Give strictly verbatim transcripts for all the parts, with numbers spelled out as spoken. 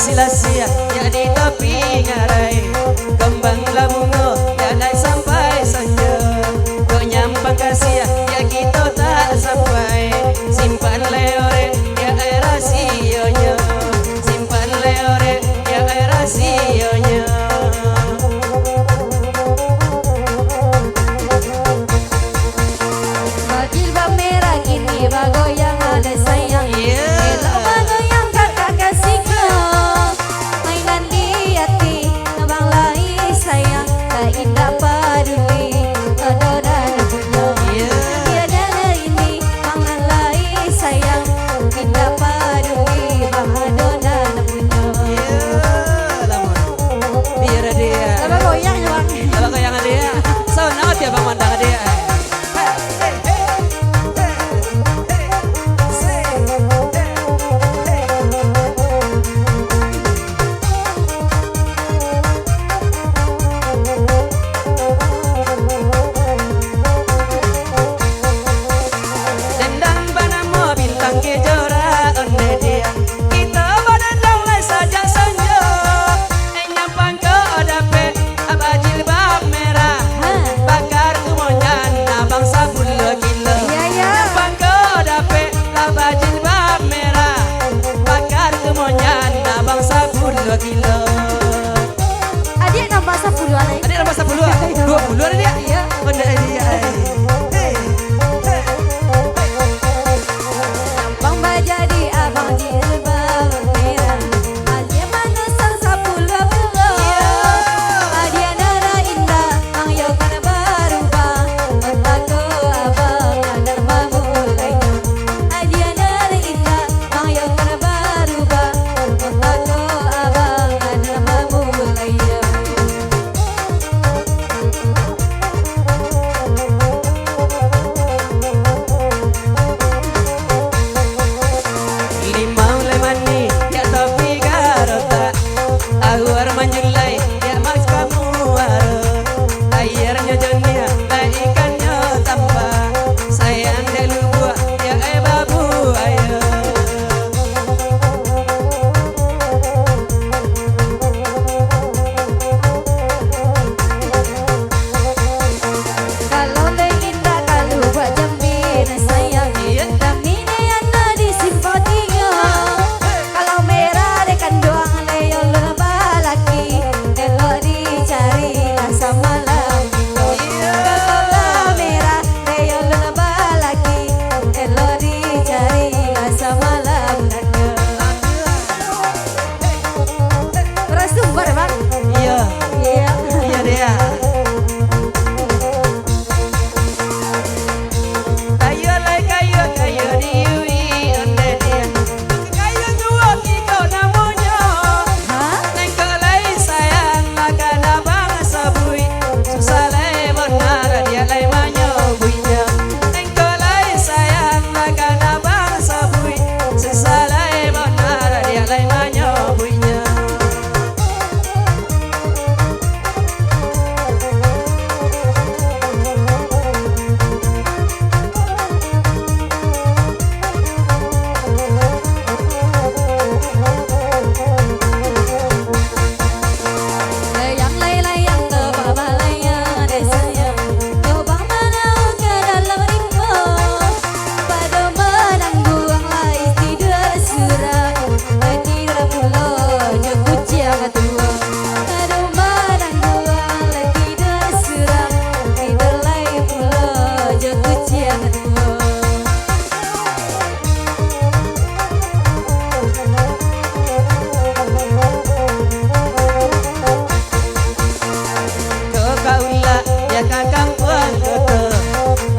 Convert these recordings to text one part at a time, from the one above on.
Silasiah, yak di tapi ngarai. Kambang lah bungo, yak nai sampai sanjo. Kok nyampang kasiah, yak kito tak sampai. Simpan le orek, yak ai rasionyo. Simpan le orek, yak ai rasionyo. Bajilbab merah kini bagoyang, adek sayang. Elok bagoyang kakak ka siko. Mainan di ati, abang lai sayang. Tak indak paduli, ado nan punyo. Biar dari ini, abang nan lai sayang. Indak paduli, bang ado nan punyo. Biar adek. Lah bagoyang, Bang. Lah bagoyang, adek. Sanak ati abang mandang, adek. Dendang banamo Bintang Kejora, ondeh diak. Kito badendang lai sajak sanjo. Nyampang ko dapek, bajilbab merah. Ha. Bakar tu monyan, abang sapuluah kilo. Iya, iya. Nyampang ko dapek, bajilbab merah. Bakar tu monyan, abang sapuluah kilo. Adiak nambah sapuluah lai. Adiak nambah sapuluah? Duo puluah, adiak? Iya. Ondeh, adiak, ai. Hei. Nyampang bajadi abang jilbab merah. Alia manusang sapuluah buah. Alia nara indak, ang yo kan barubah. Antako abang anak mamulainyo. Alia nara indak, ang yo kan barubah. Antako abang anak mamulainyo. Limau lai manih, yak tapi garotak. Awar manjulai, yak mas kamuaro. Aiarnyo janiah, lai ikannyo tambah. Sayang dek lubuak, yak ai babuayo. Kalau lai indak kalu buat jambi nan sayang, jambi ne ado di simpang tigo. Kalau merah dek kanduang lai yo lun balaki, elok dicari lah samalam. Kalau lah merah lai yo lun balaki, elok dicari lah samalam. Rasumber, Bang. Iya. Iya. Iya, dia. Kayo lai kayo, kayo di U I ondeh dia. Kayo juo kiko namonyo. Hah? Nengkok lai sayang, lah kana bangsa buik. Susah lai bonar, dia lai manyobuiknyo. Engkau lai sayang, lah kana bangsa buik. Susah lai bonar, dia lai manyobuiknyo. Layang lai layang tu babalayang dek sayang, lubang manau ka dalam rimbo. Pado manangguang lai tidur surang, lai tidur pulo jo kuciang tuo. Pado manangguang lai tidur surang, tidur lai pulo jo kuciang tuo. Ko kaulak, ya ka kampuang koto,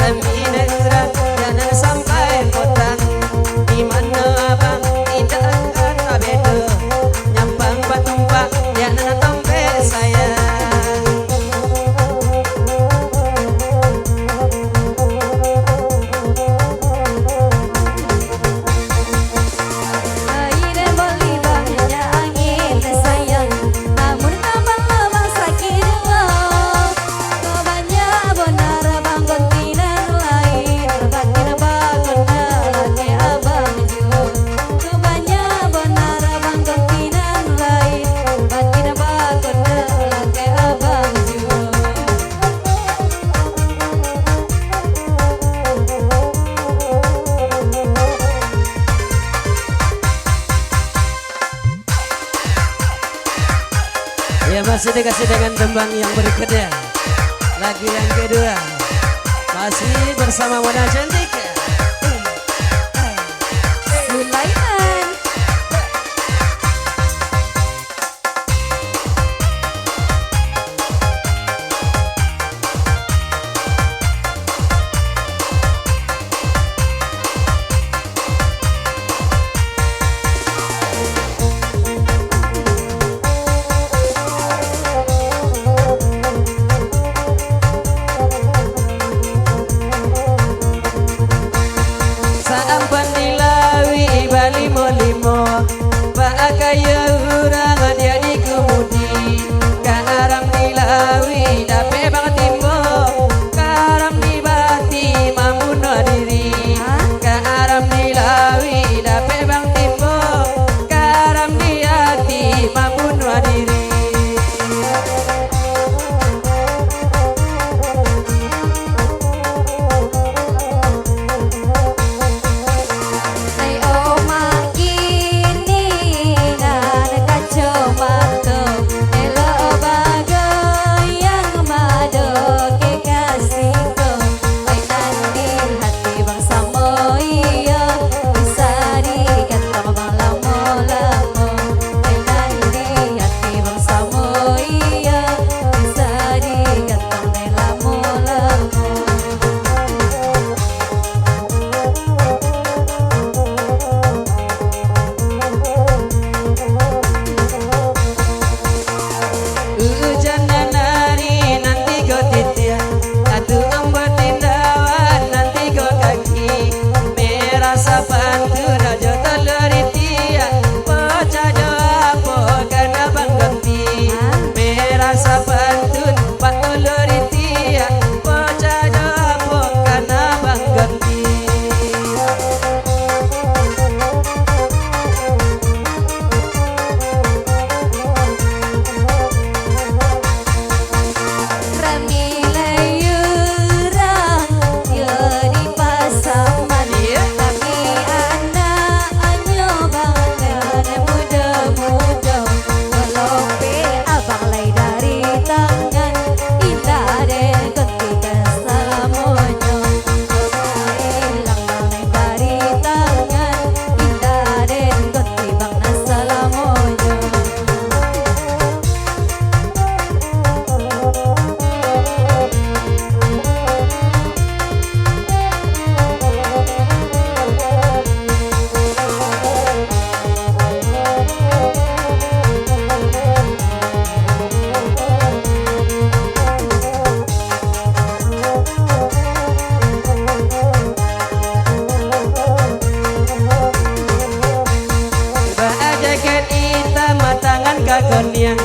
rami dek urang, ya nan sampai potang. Di mano abang, indak angkan tabedo, nyampang batumpak, ya nan tombek sayang. Aia dek boli banyak angin, sayang. Namun tambah lubang sakik juo. Kok banyak bonar bang gonti nan lain, batin bagonda laki abang juo. Kok banyak bonar bang Masih dikasih dengan tembang yang berikutnya. Lagu yang kedua. Masih bersama Mona Cantik. Sulaiman. Saampan di lauik balimo-limo, baa kayo urang diak di kumudi. Karam di lauik dapek bang timbo, karam di bati mambunuah diri. Karam di lauik dapek bang timbo, karam di ati mambunuah diri. Ai omak kini nan kacomato, elok bagoyang mado kekasih ko. Ai nan di hati bang samo iyo, bisa digantung bang lamo-lamo. Ai nan di hati bang samo iyo, bisa digantung dek lamo-lamo. Ujan nan ari nan tigo titiak, atu ambo tindawan nan tigo kaki. Merah sapantun jo talua itiak, pocah jo apo kana bang ganti. Merah sapantun, Pak Ulur Itiak, pocah jo apo kana bang ganti. Rami lai urang yo di Pasaman, tapi anak anyo bang nan mudo-mudo. Lopek abang lai dari tangan, indak den gantikan salamonyo. Ilang bang lai dari tangan, indak den ganti bang nan salamonyo. Baa jaket itam, tangan ka koniang,